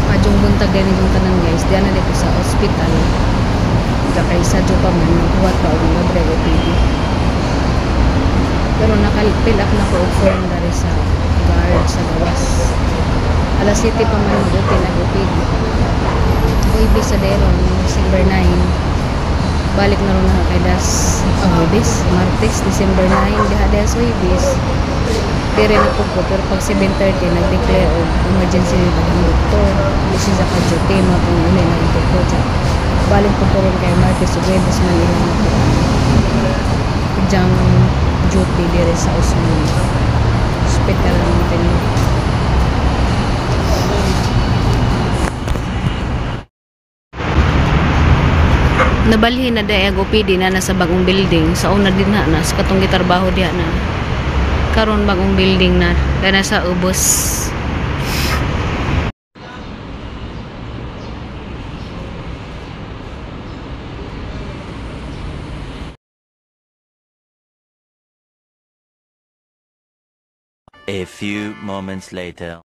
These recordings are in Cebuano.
Maayong buntag din itong tanan, guys. Diyan na dito sa ospital. Kay sa pa man, maghuwat pa og mga OPD. Pero naka-fill up na ko og form dari sa guard sa gawas. Alas 7 pa man mag-open ang OPD. Huwebes sa deron, December 9. Balik na ron na kay das, oh, Huwebes, Martes, December 9, diha diha sa Huwebes. Dire na po ko, pero pag 7:30, nag-declare og emergency na ang doktor. Hindi siya sa ka-duty, mapunguli na ito ko. Balik po ko ron kay Martes ug Huwebes man ilang jang duty dire sa Osman Hospital ng Montenegro. Nabalhin na dahil ang OPD na nasa bagong building. Sa una din na, sa katong gitarbaho diha na. Karon bagong building na, na sa ubos. A few moments later.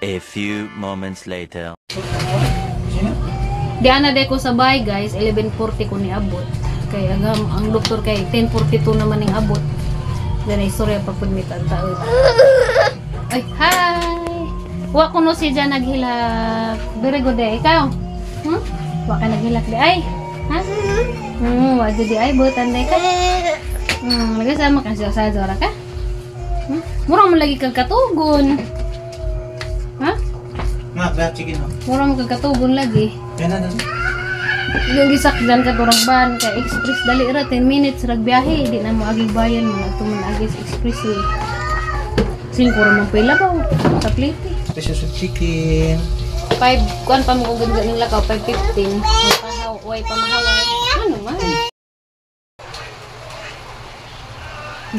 A few moments later. Di ana day ko sa bahay, guys, 11:40 ko niabot. Kay agam ang doktor kay 10:42 naman ning abot. Then istorya pa pud mit ang taod. Ay, hi. Wa kuno si Jan naghilak. Very good day ikaw. Wa ka naghilak di ay. Ha? Wa jud di ay butan day ka. Nagasama ka siya sa Zora ka? Mura man lagi kag katugon. Ha? Nga, chicken mo. Mura man kag katugon lagi. Yan na, dali. Yung gisakdan ka turang ban kay express dali ra 10 minutes rag biyahe di na mo agig bayan mo adto man agi sa express eh. 5 ra man pila ba sa plate. Precious chicken. 5 kuan pa mo kung ning lakaw 5:15. Pahaw way pamahaway. Ano man?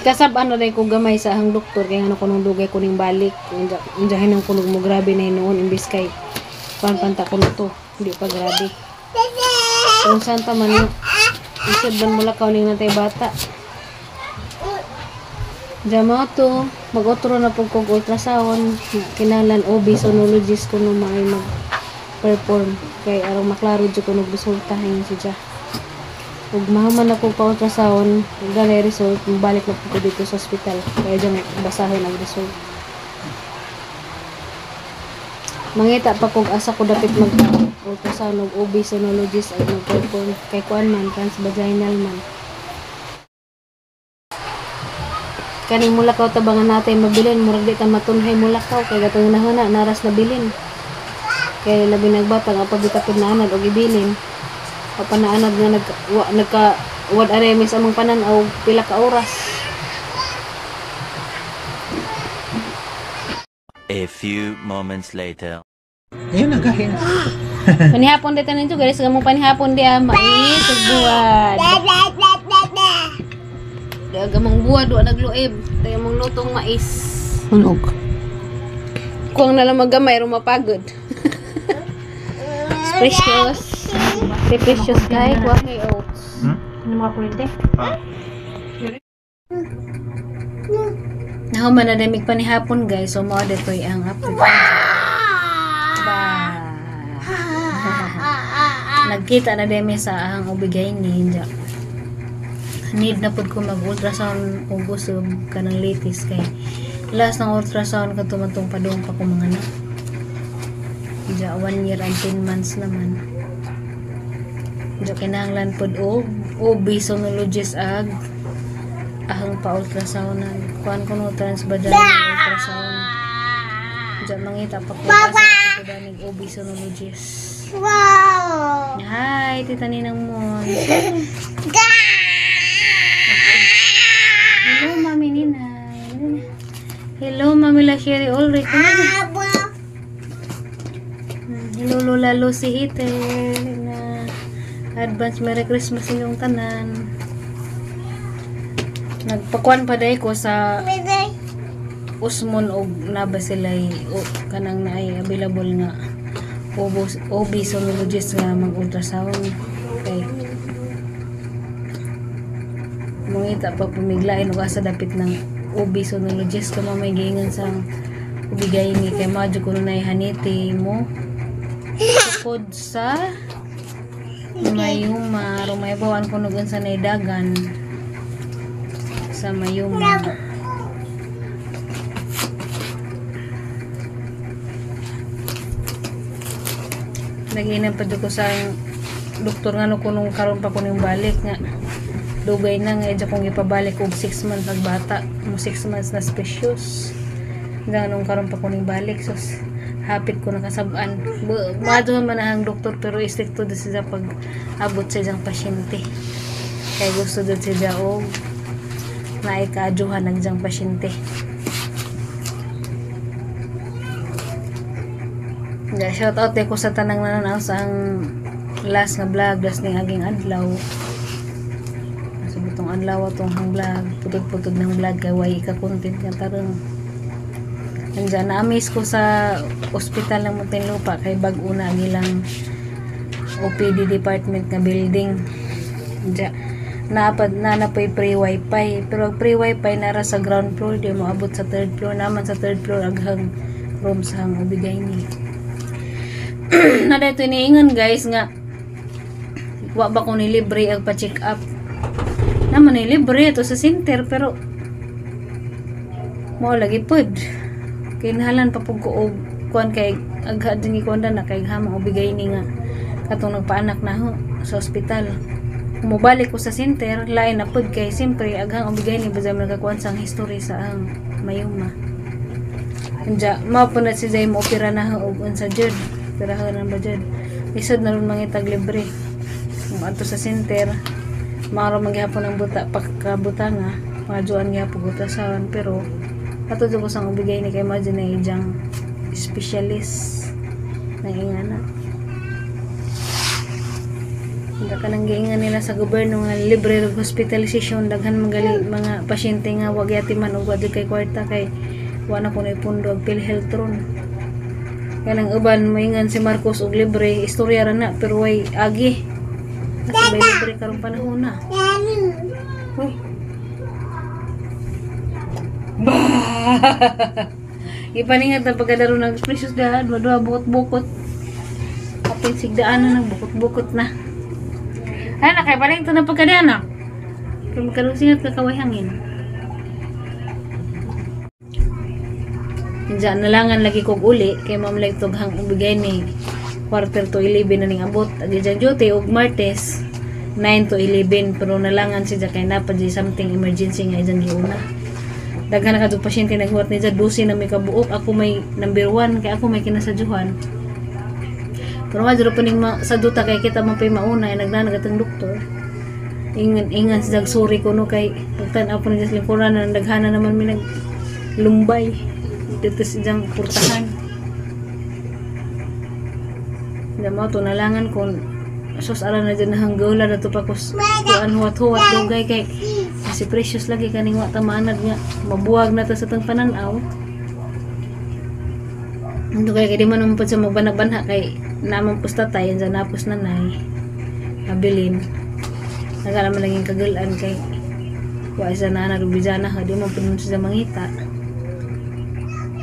Kasab ano day ko gamay sa ang doktor kay ano kunong dugay kuning balik. Unja hinang kunog mo grabe na hinuon imbis kay kuan panta kuno to. Hindi pa grabe. Kung saan ta man isod man mula ka uning natay bata. Diyan to, mag-otro na po kog ultrasound. Kinahanglan OB sonologist kuno maay mag-perform. Kay arong maklaro jud kuno resulta hayon siya. Ug mahaman na po pa ultrasound, ug ganay result, mabalik na po ko dito sa ospital. Kaya diyan basahon ang result. Mangita pa kog asa ko dapit mag ultrasound og OB sonologist ay mag-perform kay kuan man transvaginal man. Kaning mulakaw tabangan natin mabilin murag di ta matunhay mulakaw kay gatong nahuna naras na bilin. Kay labi nagbata nga pagitapod na anad og ibilin. Panaanad nga nagka wad aremis among panan-aw pila ka oras. A few moments later. Ayun, nagahin. Panihapon dito ninyo, guys. Gamong panihapon di mais ug buwad. Gamong buwad wa nagluib. Tayo mong lutong mais. Hunog. Kuang na lang maggamay ro mapagod. Precious. Si Precious kay kuha kay oats. Ano mga kurente? Ah. Nahuman na damig panihapon, guys. So mao ditoy ang update. Nagkita na demi sa ahang ubigay ninja. Need na pud ko mag-ultrasound og usog kanang latest kay last ng ultrasound katumantong padung pa ko mga anak. Diya 1 year and 10 months naman. Diya kinahanglan pud og OB sonologist ag ahang pa ultrasoundan. Kuan ko no transvaginal ultrasound. Diya mangita pa ko asa ko danig OB sonologist. Wow. Hi, Tita Ninang Mon. Hello, Mami Ninay. Hello, Mami La Sherry Ulrich. Hello, Lola Lucy Hitter. Na advance Merry Christmas inyong tanan. Nagpakuan pa day ko sa Usmon og naba sila o kanang naay available nga OB sonologist nga mag-ultrasound kay mangita pa pumiglain og asa dapit ng OB sonologist kamo may giingon sa ubigay ni kay madyo kuno nay haniti mo sukod sa Mayuma rumaybawan kuno gun sa naidagan sa Mayuma. Nag-inan pa ko sa doktor nga no kunong karon pa kuno yung balik nga dugay na nga idya kong ipabalik og 6 months nagbata mo 6 months na spacious nga nung karon pa kuno yung balik, so hapit ko nakasab-an. Maadto man ang doktor pero istrikto do siya pag abot sa isang pasyente kay gusto do siya og naay kaadyohan ang isang pasyente. Yeah, shout out ko sa tanang nananaw sa ang last nga vlog, last ning aging adlaw. Sa butong adlaw atong hang vlog, putod-putod ng vlog kay way ka content nga tarong. Andiyan na-amaze ko sa ospital ng Muntinlupa kay bag-o na ang ilang OPD department nga building. Andiyan naapad na na po'y free wifi, pero ang free wifi nara sa ground floor, di mo abot sa third floor. Naman sa third floor aghang room sa hang ubigay ni. Na dito iniingon guys nga wa ba ko ni libre ang pa-check up. Naman ni libre ito sa center pero mo lagi pod. Kinahanglan pa pud ko og kuan kay agha din gikuan na kay hamang ubigay ni nga katong nagpaanak na ho sa ospital. Mubalik ko sa center, lain na pud kay siyempre aghang ubigay ni basta man nakakuan sang history sa ang Mayuma. Anja mao po na si Zay mo opera na ho og unsa jud. Pirahan ba jud. Isod na ron mangitag libre. Kung adto sa center, maro maghapon ang buta pagkabutanga, majuan gihapon ultrasound pero ato jud ko sang ubigay ni kay mao jud na ijang specialist ng ingana. Hindi ka nang giingan nila sa gobyerno nga libre og hospitalization, daghan magali mga pasyente nga wag yati man og wa kay kwarta kay wa na kunoy pundo og PhilHealth ron. Kaya nang uban moingan si Marcos og libre, istorya ra na pero way agi. Asa bay libre karong panahon na. Uy. Bah! Ipaningat na pagkadaro ng precious dahil duha bukot-bukot. Kapit sigdaan na ng bukot-bukot na. Ay na kay paling to na pagkadana. Kung magkalusingat ka kaway hangin. Diyan nalangan lagi kog uli kay ma'am like tog hang ubigay ni 10:45 na ning abot. Agi dyan duty og Martes 9 to 11 pero nalangan siya kay napa di something emergency nga dyan giuna. Daghan na kadto pasyente naghuwat ni dyan 12 na may kabuok, ako may number 1 kay ako may kinasadyohan. Pero nga jud pa ning sa duta kay kita man pay mauna ay nagdanag atong doktor. Ingan ingan siya sorry kuno kay pagtan-aw po ni sa lingkuran na daghana naman mi naglumbay dito sa diyang purtahan. Hindi mo ito nalangan kung sus ara na dyan nahanggaula na ito pa kuan huwat-huwat dugay kay si Precious lagi kaning wa tamaanad nga mabuwag na ta sa tang pananaw. Hindi kay kay di man naman po siya magbanabanha kay naman po tatay yan napos nanay nabilin. Nagala man laging kagalan kay wa isa na narubijana ha di man po naman siya mangita.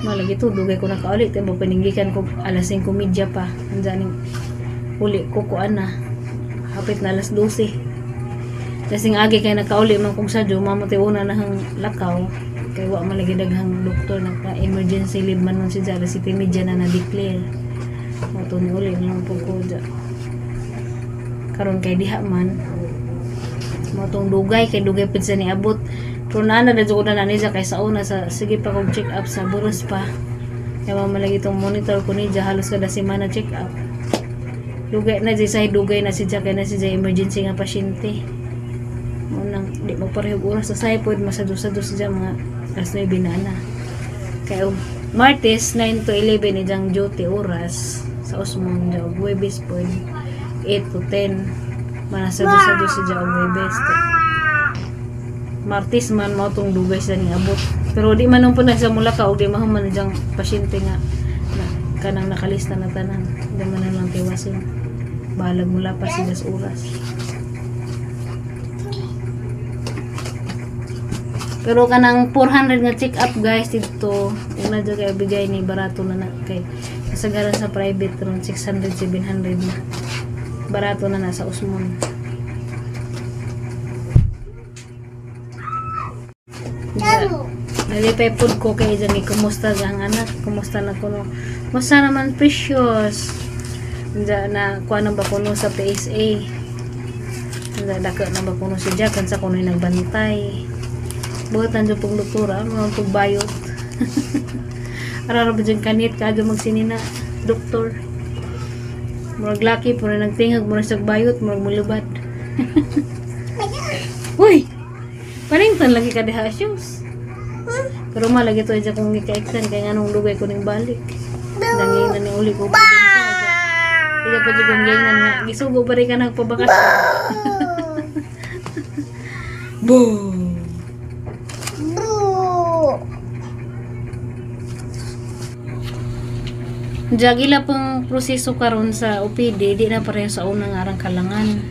Malagi to dugay ko nakaulit kay paninggikan ko alas 5:30 pa. Andiyan uli ko kuan na. Hapit na alas 12. Kasing agi kay nakauli man kog sadyo mamatay una na hang lakaw kay wa man lagi daghang doktor naka emergency leave man man si alas 7:30 na na-declare. Mo to ni uli lang pud ko dya. Karon kay diha man mo tong dugay kay dugay pud sa niabot. Pero naana na jud ko na niya kay sa una sa sige pa kog check up sa buros pa. Kaya mama lagi tong monitor ko niya halos kada semana check up. Dugay na si say dugay na si Jack kay na si Jay emergency nga pasyente. Mo nang di mo pareho oras sa say pod masado-sado siya mga alas 9 na na. Kay og Martes 9 to 11 ni jang duty oras sa Osmond og Huwebes pod 8 to 10. Manasado-sado si og Huwebes. Martes man mao tong dugay sa ning abot. Pero di man nung na sa mula ka og di mahuman na jang pasyente nga na, kanang nakalista na tanan. Di man na lang tiwasin. Balag mula pa sila sa oras. Pero kanang 400 nga check up guys dito, una jud kay bigay ni barato na na kay kasagaran sa private ron 600 700 na. Barato na na sa Usmon. Nalipay pod ko kay dyan, kumusta ang anak, kumusta na kuno. Kumusta naman precious. Diyan na kuha na ba kuno sa PSA. Diyan dako na ba kuno si Jack kansa kuno nagbantay. Buhat nandiyo pong doktora, mga pagbayot. Arara ba dyan kanit, kadyo magsinina, doktor. Murag laki, puro nagtingag, murag sagbayot, murag mulubad. Uy! Paningtan lagi ka diha, shoes. Pero malagi to dyan kung gikaiktan, kaya nga nung lugay ko ning balik. Danginan ni uli ko. Ika pa dyan kong ganyan nga. Gisugo pa rin ka nagpabakasyon. Boom! Jagila pong proseso karon sa OPD, di na pareho sa unang arang kalangan.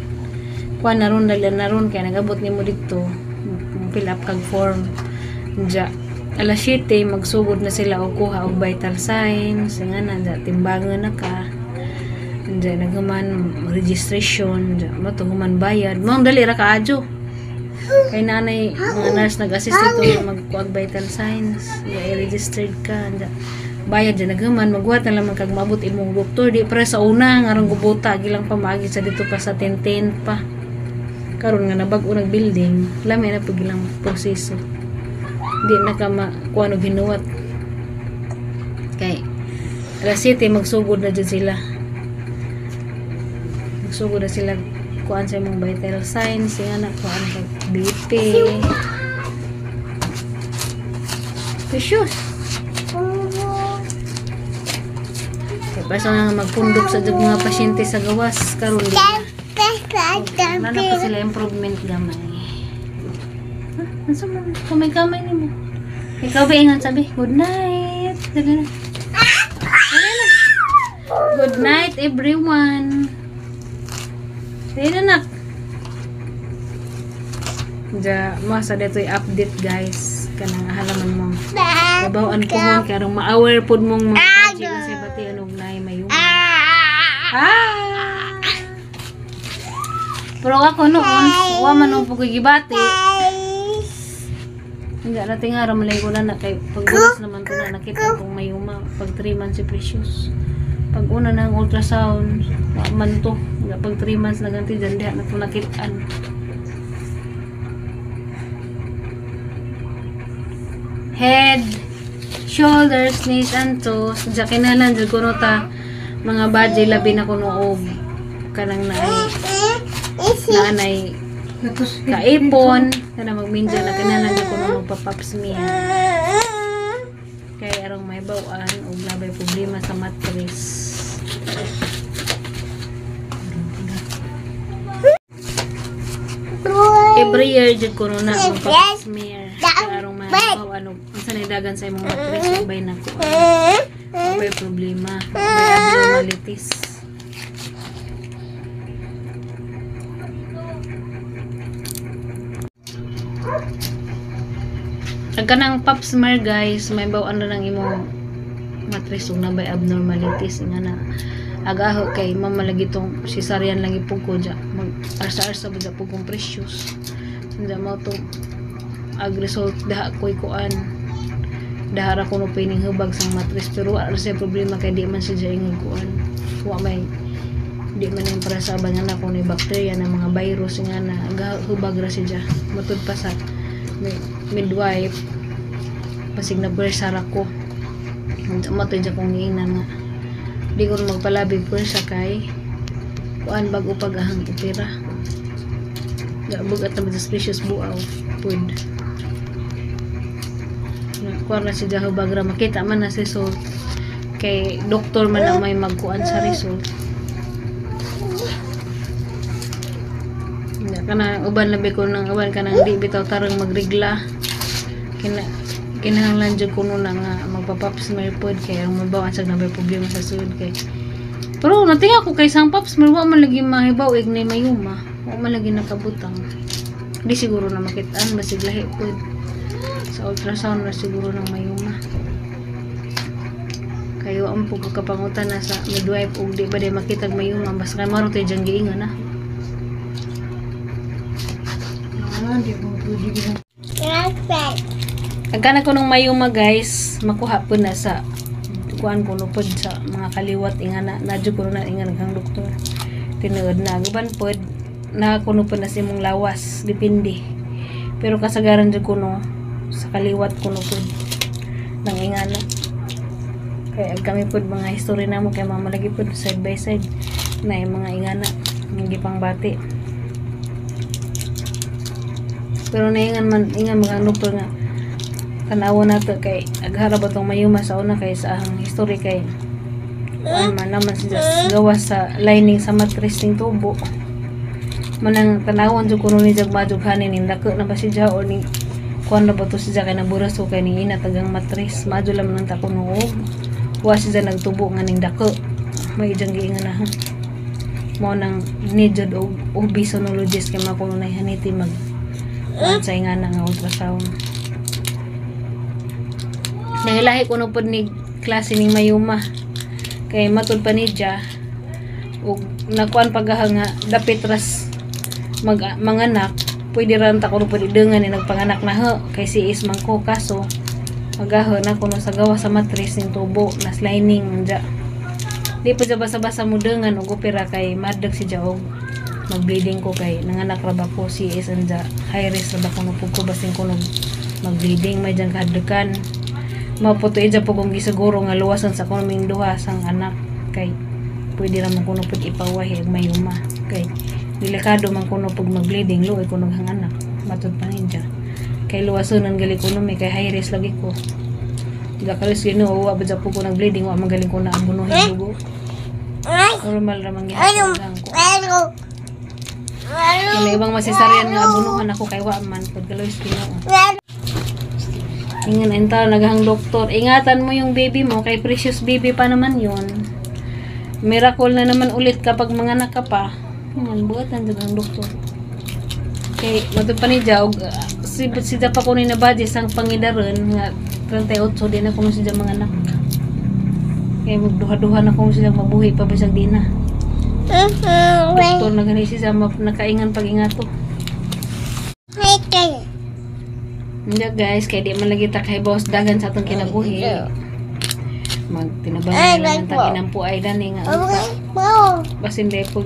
Kuha na ron, dali na ron, kaya nagabot nimo dito, fill up kag form. Ja, alas 7, magsugod na sila og kuha og vital signs, nga na, ja, timbangan na ka. Ja, naghuman registration, ja, matuhuman bayad. Mao dali ra ka adyo. Kay nanay, mga nurse nag-assist dito magkuha og vital signs, ja, i-registered ka, ja. Bayad dyan naghuman, magwat na lamang kag maabot imong doktor. Di para sa una, nga rong gubuta, gilang pamaagi sa dito pa sa 10-10 pa. Karon nga nabag-o nag building, lami na pag gilang proseso. Di na ka makuha og hinuwat. Kay alas 7, magsugod na dyan sila. Magsugod na sila kuan sa imong vital signs, nga na kuan kag BP. Precious. Basta nga magpundok sa jud mga pasyente sa gawas karon di na. Nana pa sila improvement gamay. Ha? Unsa man kamay-kamay nimo? Ikaw ba ingon sabi? Good night. Dali na. Dali na. Good night everyone. Dali na nak. Ja, masa dito'y update guys. Kanang halaman mo. Kabaw-an ko mo kay arong ma-aware pod mong mga budget kasi bati anog naay mayuma. Ah! Pero ako noon, wa man og pagigibati. Hindi na tingara malay ko na kay pagbulas naman ko na nakita kong mayuma pag 3 months si Precious. Pag una na ang ultrasound, wa man to. Pag 3 months na ganti dyan diha na to nakitaan. Head, shoulders, knees, and toes. Diya kinalan, diya kuno ta mga badge, labi na kuno og kanang naanay kaipon, kanang magminja na kinalan, diya kuno magpa-pap smear. Kaya arong may bawaan og nabay problema sa mattress. Every year jud kuno na magpa-pap smear. Arong may bawaan og unsa nay dagan sa imong mattress, ubay na ko. Ubay problema, ubay abnormalities. Ang kanang pap smear guys, may bawaan na ng imong mattress ug nabay abnormalities nga na agaho kay mama lagi tong cesarean lang ipug ko dya mag arsa-arsa ba dya pug kong precious. Dya mo to ag result daha ko'y kuan dahara kuno pining hubag sang mattress pero wa ra siya problema kay di man siya ingog kuan wa may di man yung para sa abangan na kung may bacteria na mga virus nga na hubag ra siya dya matud pa sa midwife pasig na pwersa ra ko matoy dya kong giingnan nga di ko magpalabi pwersa kay Kuan bago pag ahang opera. Bugat na suspicious buaw pud. Kuan na si Jaho Bagra, makita man na si result kay doktor man ang may magkuan sa result. Kana uban labi ko nang uban kanang di bitaw tarang magrigla. Kinahanglan jud kuno na nga magpa-pap smear pod kay ang mabaw sa nabay problema sa sud kay. Pero natinga ko kay sang pap smear wa man lagi mahibaw ig nay mayuma. Wa man lagi nakabutang. Di siguro na makitaan basig lahi pod. Sa ultrasound na siguro ng mayuma. Kayo ang po kapangutan na sa midwife ug di ba di makitag mayuma basta kay maro tay diyang giingon na. Agkana ko nung mayuma guys, makuha po na sa kuan ko no pod sa mga kaliwat ingana nadyo ko na ingan kang doktor. Tinuod na guban pod na kuno pod na sa imong lawas, depende. Pero kasagaran jud kuno sa kaliwat kuno pod nang ingana. Kaya kami pod mga history namo kay mama lagi pod side by side na yung mga ingana ng gipangbati. Pero naingan man ingan mga doktor nga tanawa nato kay aghara ba tong mayuma sa una kay sa ang history kay kuan man naman siya gawas sa lining sa matris ning tubo. Manang tanawon jud kuno ni jag majug hanin ning dako na ba siya o ning kuan na ba to siya kay naburas ko kay ning ina tagang matris madyo lamang nang ta kuno og wa siya nagtubo nga ning dako may ijang giingan na ha. Mao nang ni jud og obisonologist kay makuno na haniti mag kuan sa ingana nga ultrasound. Nangilahi ko no pod ni klase ning mayuma kay matud pa ni dya og nakuan pagaha nga dapit ras mag manganak pwede ra ta kuno pod idengan ni nagpanganak na ho kay si is man ko kaso magaho na kuno sa gawa sa matris ning tubo nas lining dya di pa dya basa-basa mo dengan og opera kay maddag si dya og magbleeding ko kay nanganak ra ba ko si is anja high risk ra ba kuno pud ko basin kuno magbleeding may dyang kahadlukan. Maputo ija po kung gisiguro nga luwasan sa kuno ming duha sang anak kay pwede ra man kuno pud ipawahi og mayuma kay delikado man kuno pug magbleeding luoy kuno hang anak matud pa ninja kay luwason gali kuno mi kay high risk lagi ko gakalos Ginoo wa ba po ko nagbleeding wa magaling ko na abunuhin dugo normal ra man gihapon ko kay ibang masisaryan nga abunuhan ako kay wa man pud galos Ginoo. Ingan enta naghang doktor, ingatan mo yung baby mo kay precious baby pa naman yun. Miracle na naman ulit kapag manganak ka pa. Ingan buhat ang doktor. Kay matud pa ni ja og si pa ko ni nabadye sang pangidaron nga 38 di na kuno siya manganak. Kay magduha-duha na kuno siya mabuhi pa bisag di na. Doktor na gani siya nakaingan pag-ingato. Hindi guys, kaya di man lagi ta kay boss dagan sa atong kinabuhi. Magtinabangan lang ang taginampo ay dani nga unta. Basin di pag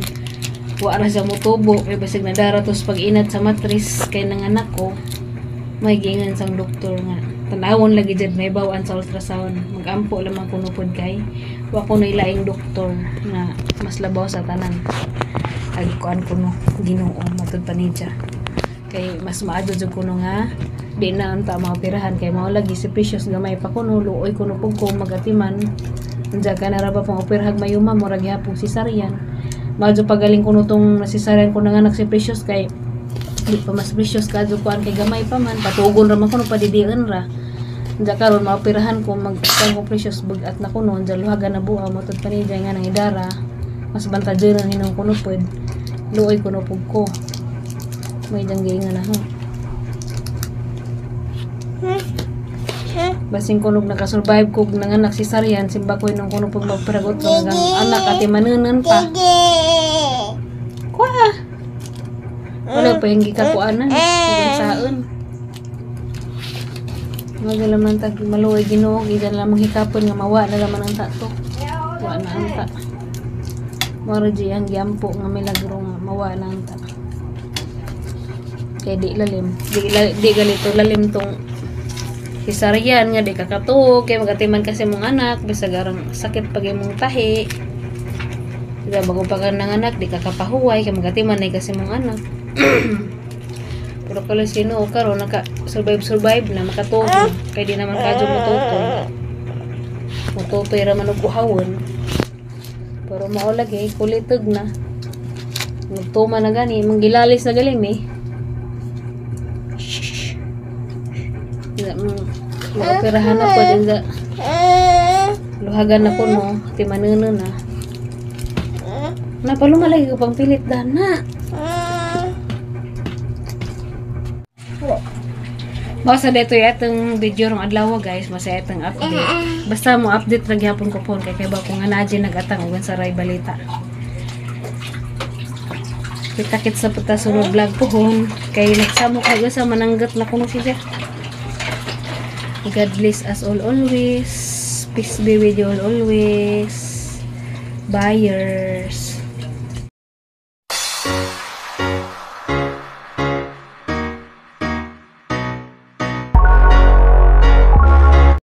wa ra sa motubo, kay basig nadara tos pag inat sa matris kay nanganak ko. May giingan sang doktor nga tanawon lagi jud may bawaan sa ultrasound. Magampo lamang kuno pod kay wa ko na ilaing doktor nga mas labaw sa tanan. Ag kuan kuno Ginoo matud pa niya. Kay mas maadyo jud kuno nga di na unta maoperahan kay mao lagi si Precious gamay pa kuno luoy kuno pug ko magatiman anja ka na ra ba pang operahag mayuma murag gihapon cesarean madyo pagaling kuno tong cesarean ko nanganak si Precious kay di pa mas Precious kadyo kuan kay gamay pa man patugon ra man kuno padidian ra anja karon maoperahan ko mag ko Precious bug-at na kuno anja luhagan na buha matud pa ni nga nang idara mas bantadyo na hinong kuno pod luoy kuno pug ko may dang giingan na ho. Basing kunog nakasurvive kog nanganak si Sarian simba ko nung kuno pag magperagot sa anak ati manunan pa. Kuha. Wala pa yung gikakuanan. Saon. Magalaman tag maluoy Ginoo gikan lamang hikapon nga mawa na laman ang tato. Wa na ang ta. Moro di ang giampo nga milagro nga mawa na ang ta. Kay di lalim, di galito lalim tong cesarean nga di kakatuog kay magatiman kasi mong anak bisag arang sakit pag imong tahi. Diba, bago pa ka nanganak, di ka kapahuway, kay magatiman na kasi mong anak. Pero kalau sino karon naka survive survive na makatuto kay di naman kadyo motutoy. Motutoy ra man og uhawon. Pero mao lagi kulitog na. Nagtuma na gani, manggilalis na galing eh. Shh. Maoperahan na po din sa luhagan na ko no, timaneno na. Na palumalagi ko pang pilit dana. Basta dito itong video rong adlaw, guys, masaya itong update. Basta mo update ra gyapon ko phone kay ba ko nga naa nagatang ugan sa ray balita. Kita-kit sa puta sunod vlog pohon kay nagsamo kayo sa mananggat na kuno siya. God bless us all always. Peace be with you all always. Buyers.